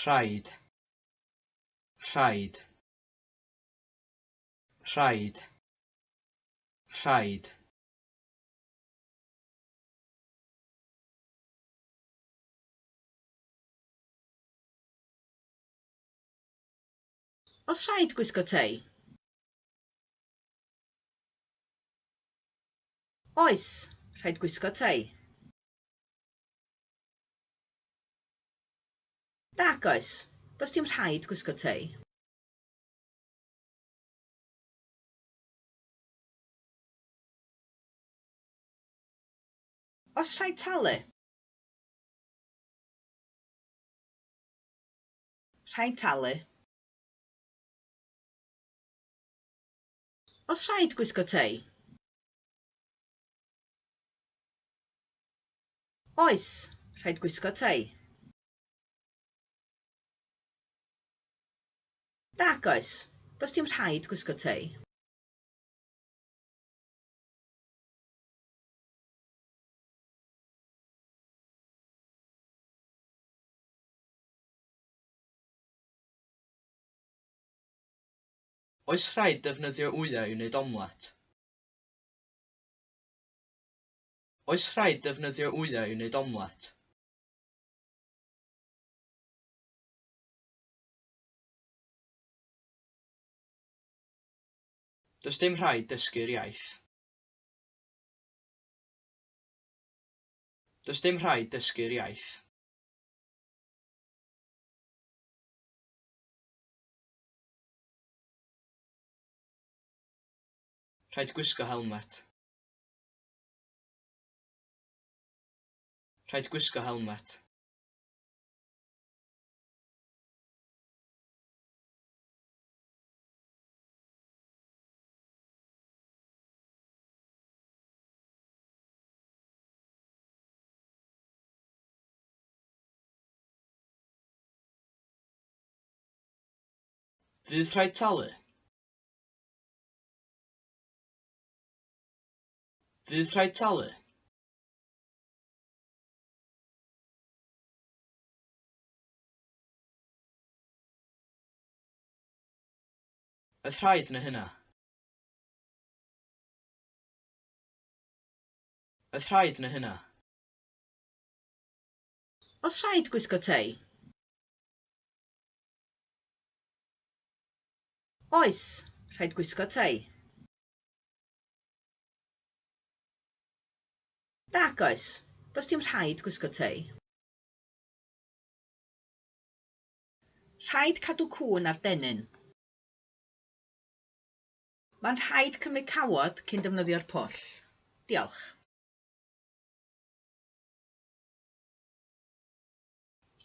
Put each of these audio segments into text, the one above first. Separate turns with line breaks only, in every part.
Rhaid. Rhaid. Rhaid. Rhaid.
Oes rhaid gwisgo tei? Oes, rhaid gwisgo tei. Nac oes, does dim rhaid gwisgo tei. Oes rhaid talu? Rhaid talu. Oes rhaid gwisgo tei? Oes, rhaid gwisgo tei. Nac oes, does dim rhaid gwisgo tei.
Oes rhaid defnyddio wyau i wneud omlet? Oes rhaid defnyddio wyau i wneud omlet? Does dim rhaid dysgu'r iaith. Does dim rhaid dysgu'r iaith. Rhaid gwisgo helmet. Rhaid gwisgo helmet. Fydd rhaid talu? Fydd rhaid talu? Oedd rhaid neu hynna? Oedd rhaid neu hynna?
Oes rhaid gwisgo tei? Oes, rhaid gwisgo tei. Nac oes, does dim rhaid gwisgo tei. Rhaid cadw cŵn ar dennyn. Mae'n rhaid cymryd cawod cyn defnyddio'r pwll. Diolch.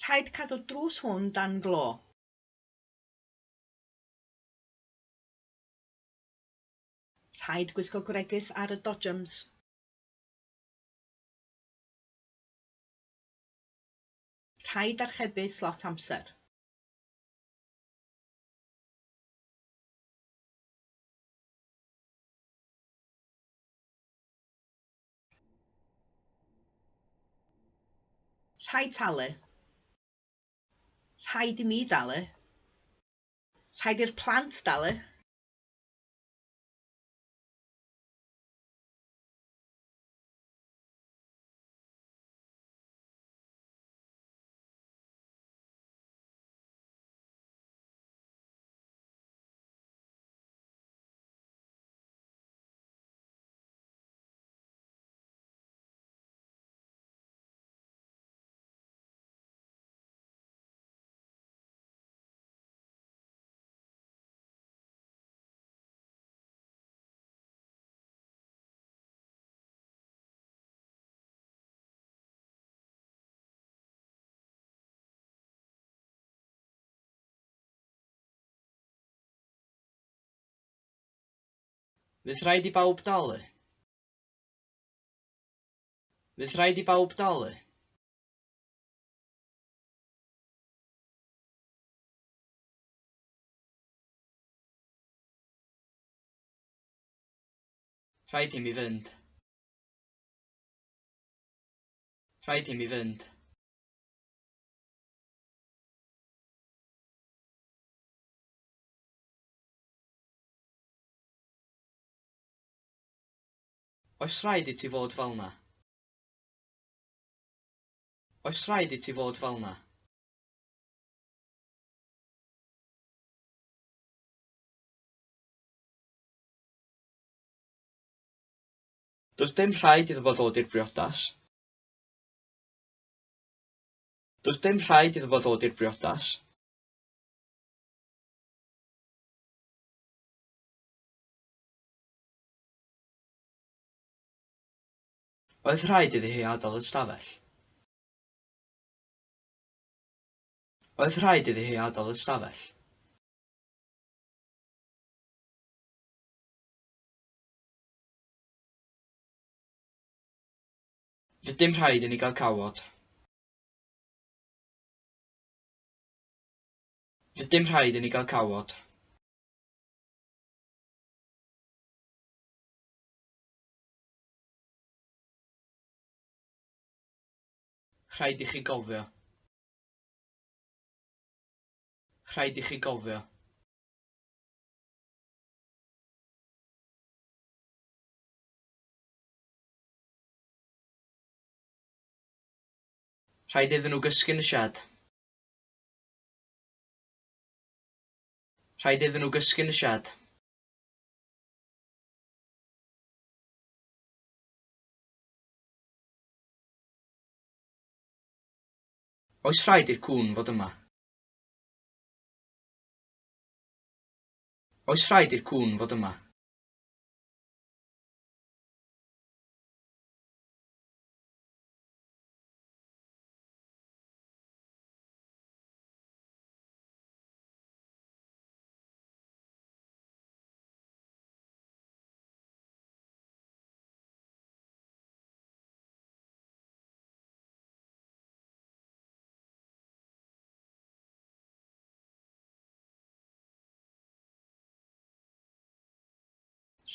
Rhaid cadw'r drws hwn dan glo. Rhaid gwisgo gwregys ar y dodjams. Rhaid archebu slot amser. Rhaid talu. Rhaid i mi dalu. Rhaid i'r plant dalu.
Fydd rhaid i bawb dalu? Fydd rhaid i bawb dalu? Rhaid i mi fynd. Rhaid i mi fynd. Oes rhaid i ti fod fel 'na? Oes rhaid i ti fod fel 'na? Does dim rhaid iddo fo ddod i'r briodas. Does dim rhaid iddo fo ddod i'r briodas. Oedd rhaid iddi hi adael y stafell? Oedd rhaid iddi hi adael y stafell? Fydd dim rhaid i ni gael cawod. Fydd dim rhaid i ni gael cawod. Rhaid i chi gofio. Rhaid i chi gofio. Rhaid iddyn nhw gysgu yn y sied. Rhaid iddyn nhw gysgu yn y sied. Oes rhaid i'r cŵn fod yma? Oes rhaid i'r cŵn fod yma?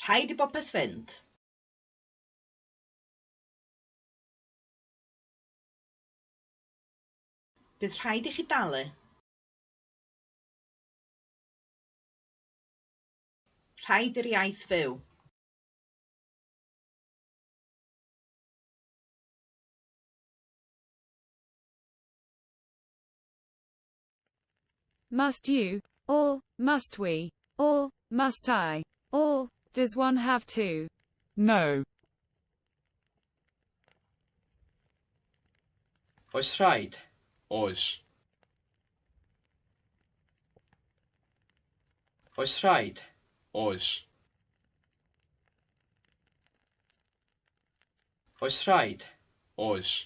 Rhaid i bopeth fynd. Bydd rhaid i chi dalu. Rhaid i'r iaith fyw.
Must you, or must we, or must I, or does one have to?
No.
Oes rhaid?
Oes.
Oes rhaid?
Oes.
Oes rhaid?
Oes.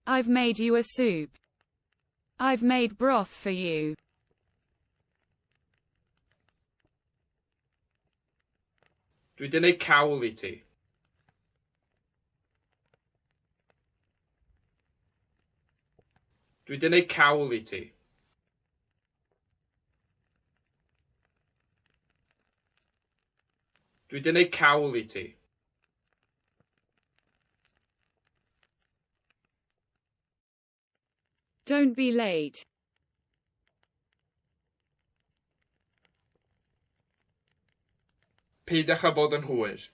I've made you a soup. I've made broth for you.
Dwi 'di neud cawl i ti. Dwi 'di neud cawl i ti. Dwi 'di neud cawl i ti.
Don't be late.
Peidiwch â bod yn hwyr.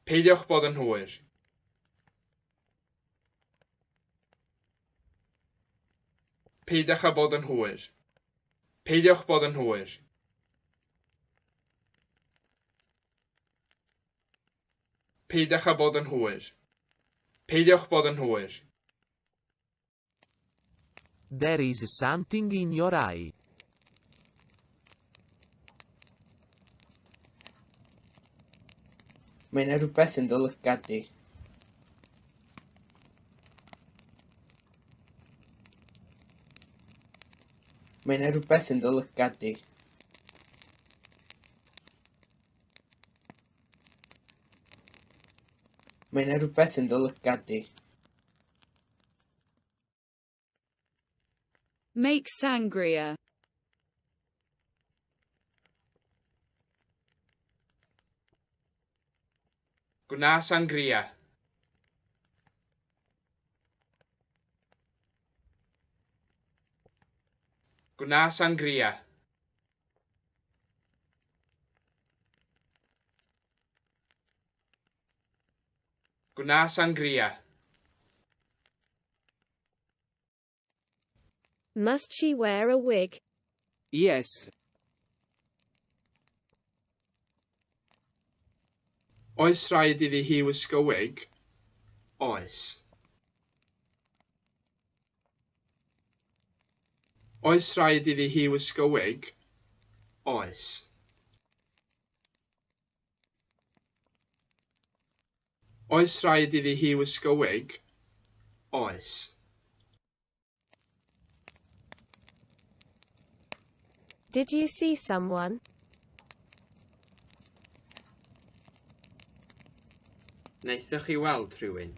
Peidiwch bod yn hwyr. Peidiwch â bod yn hwyr. Peidiwch bod yn hwyr. Peidiwch â bod yn hwyr. Peidiwch bod yn hwyr.
There is something in your eye.
Mae yna rhywbeth yn dy lygad di. Mae yna rhywbeth yn dy lygad di. Mae yna rhywbeth yn dy lygad di.
Make sangria.
Gwna sangria. Gwna sangria. Gwna sangria.
Must she wear a wig?
Yes.
Oes rhaid iddi hi wisgo wig? Oes. Oes rhaid iddi hi wisgo wig? Oes. Oes rhaid iddi hi wisgo wig? Oes.
Did you see someone?
Wnaethoch chi weld rhywun?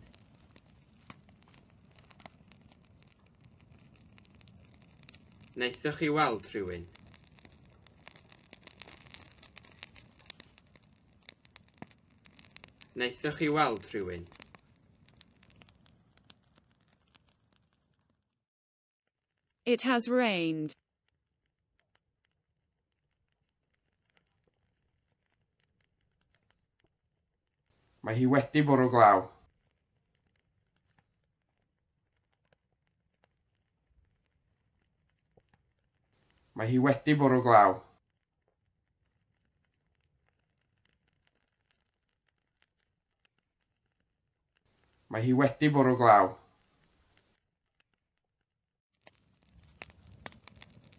Wnaethoch chi weld rhywun? Wnaethoch chi weld rhywun?
It has rained.
Mae hi wedi bwrw glaw. Mae hi wedi bwrw glaw. Mae hi wedi bwrw glaw.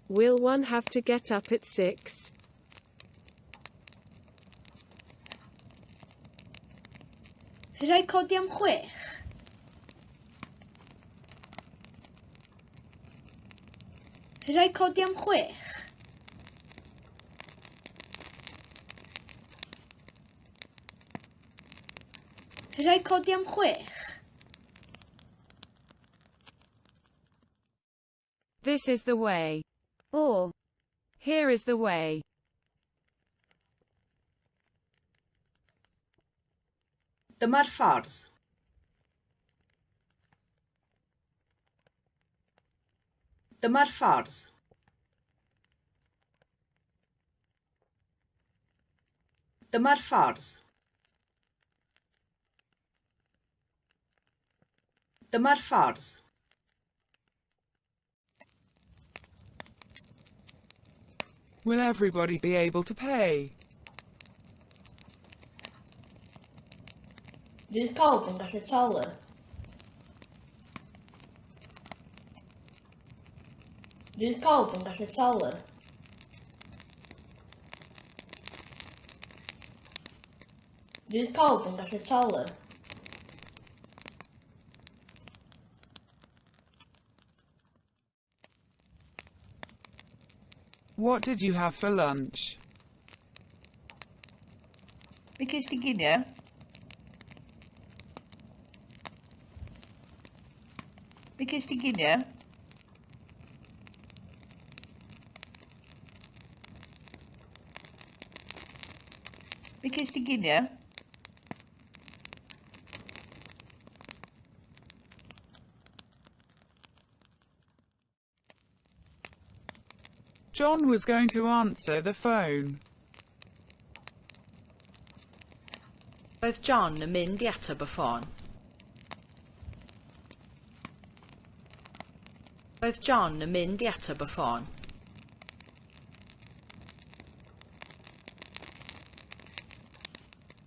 Will one have to get up at 6?
Fydd rhaid codi am chwech? Fydd rhaid codi am chwech? Fydd rhaid codi am chwech?
This is the way. Or, here is the way.
Dyma'r ffordd. Dyma'r ffordd. Dyma'r ffordd. Dyma'r ffordd.
Will everybody be able to pay?
Fydd pawb yn gallu talu? Fydd pawb yn gallu talu? Fydd pawb yn gallu talu?
What did you have for lunch?
Be ges ti ginio? Be ges ti ginio? Be ges ti ginio?
John was going to answer the phone.
Roedd John yn mynd i ateb y ffôn. Roedd John yn mynd i ateb y ffôn.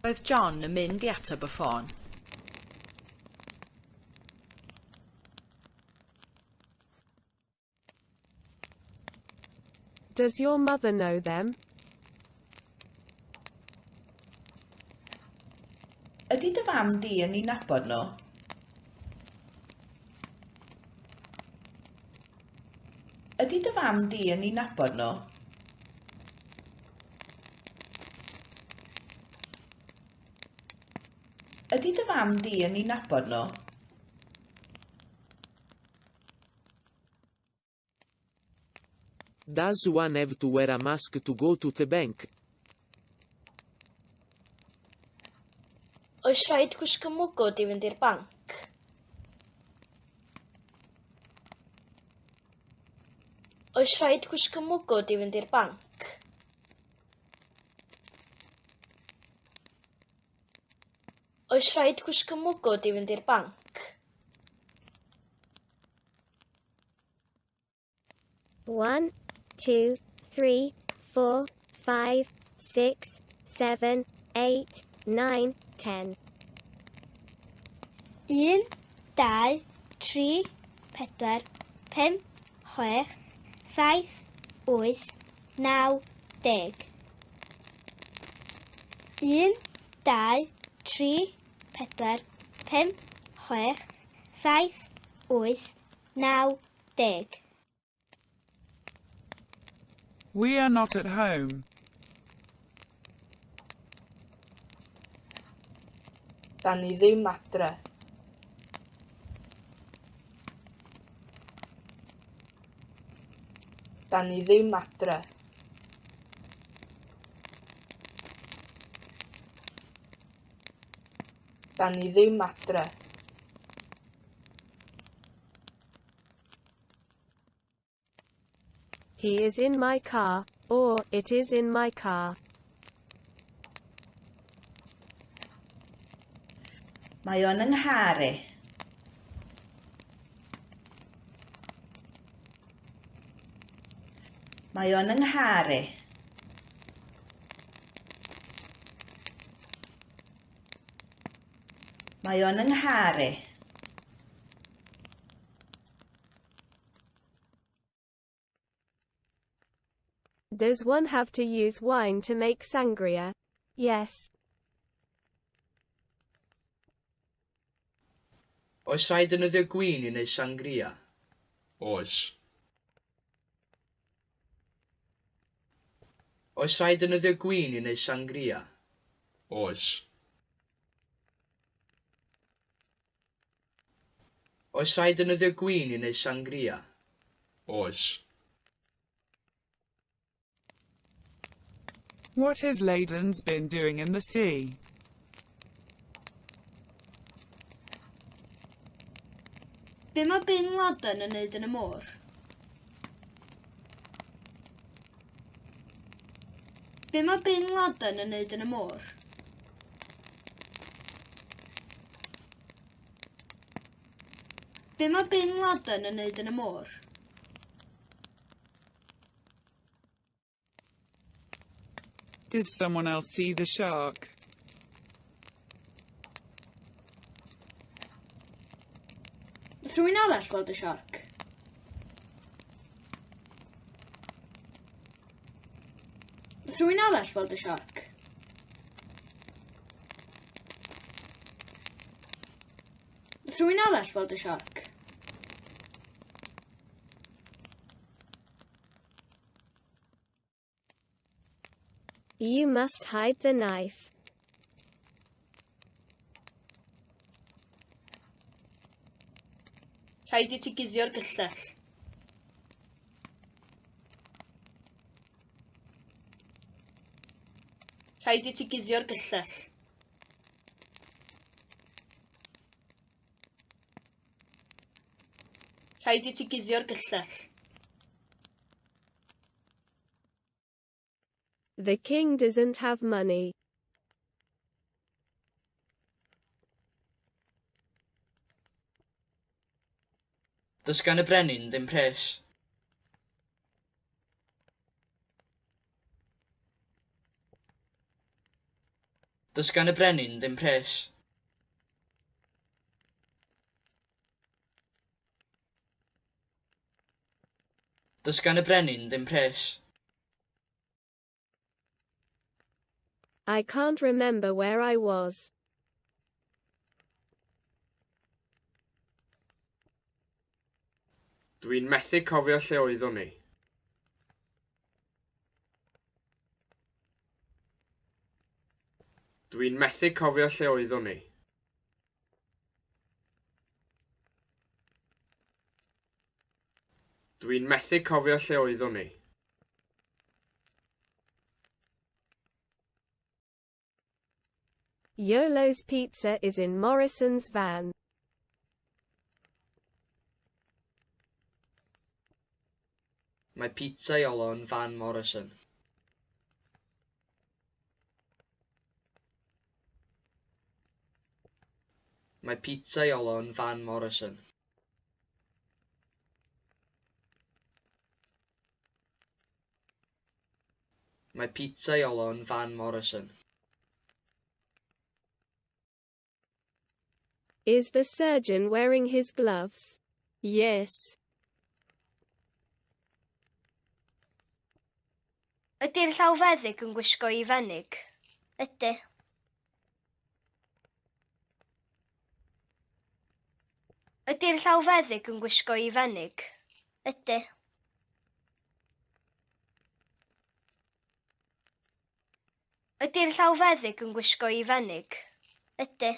Roedd John yn mynd i ateb y ffôn.
Does your mother know them?
Ydy dy fam di yn eu nabod nhw? Ydy dy fam di yn eu nabod nhw? Ydy dy fam di yn eu nabod nhw?
Does one have to wear a mask to go to the bank?
Oes rhaid gwisgo mwgwd i fynd i'r banc? Oes rhaid gwisgo mwgwd i fynd i'r banc? Oes rhaid gwisgo mwgwd i fynd i'r banc?
1, 2, 3, 4, 5, 6, 7, 8, 9, 10.
1, 2, 3, 4, 5, 6, 7, 8, 9, 10. 1, 2, 3, 4, 5, 6, 7, 8, 9, 10.
We are not at home.
Da ni ddim adre. Da ni ddim adre. Da ni ddim adre.
He is in my car, or, it is in my car.
Mae o yn 'y nghar i. Mae o yn 'y nghar i. Mae o yn 'y nghar i.
Does one have to use wine to make sangria? Yes.
Oes rhaid defnyddio gwin i wneud sangria?
Oes.
Oes rhaid defnyddio gwin i wneud sangria?
Oes.
Oes rhaid defnyddio gwin i wneud sangria?
Oes.
What has Laden's been doing in the sea?
Be mae Bin Laden yn neud yn y môr? Be mae Bin Laden yn neud yn y môr? Be mae Bin Laden yn neud yn y môr?
Did someone else see the shark?
Nath rhywun arall gweld y siarc? Nath rhywun arall weld y siarc? Nath rhywun arall weld y siarc?
You must hide the knife.
Rhaid i ti guddio'r gyllell. Rhaid i ti guddio'r gyllell. Rhaid i ti guddio'r gyllell.
The king doesn't have money.
Does gan y brenin ddim pres. Does gan y brenin ddim pres. Does gan y brenin ddim pres.
I can't remember where I was.
Dwi'n methu cofio lle oeddwn i. Dwi'n methu cofio lle oeddwn i. Dwi'n methu cofio lle oeddwn i.
Iolo's pizza is in Morrison's van.
Mae pizza Iolo yn fan Morrison. Mae pizzaiolo yn Van Morrison. Mae pizzaiolo yn Van Morrison.
Is the surgeon wearing his gloves?
Yes.
Ydy'r llawfeddyg yn gwisgo ei fenig? Ydy. Ydy'r llawfeddyg yn gwisgo ei fenig? Ydy. Ydy'r llawfeddyg yn gwisgo ei fenig? Ydy.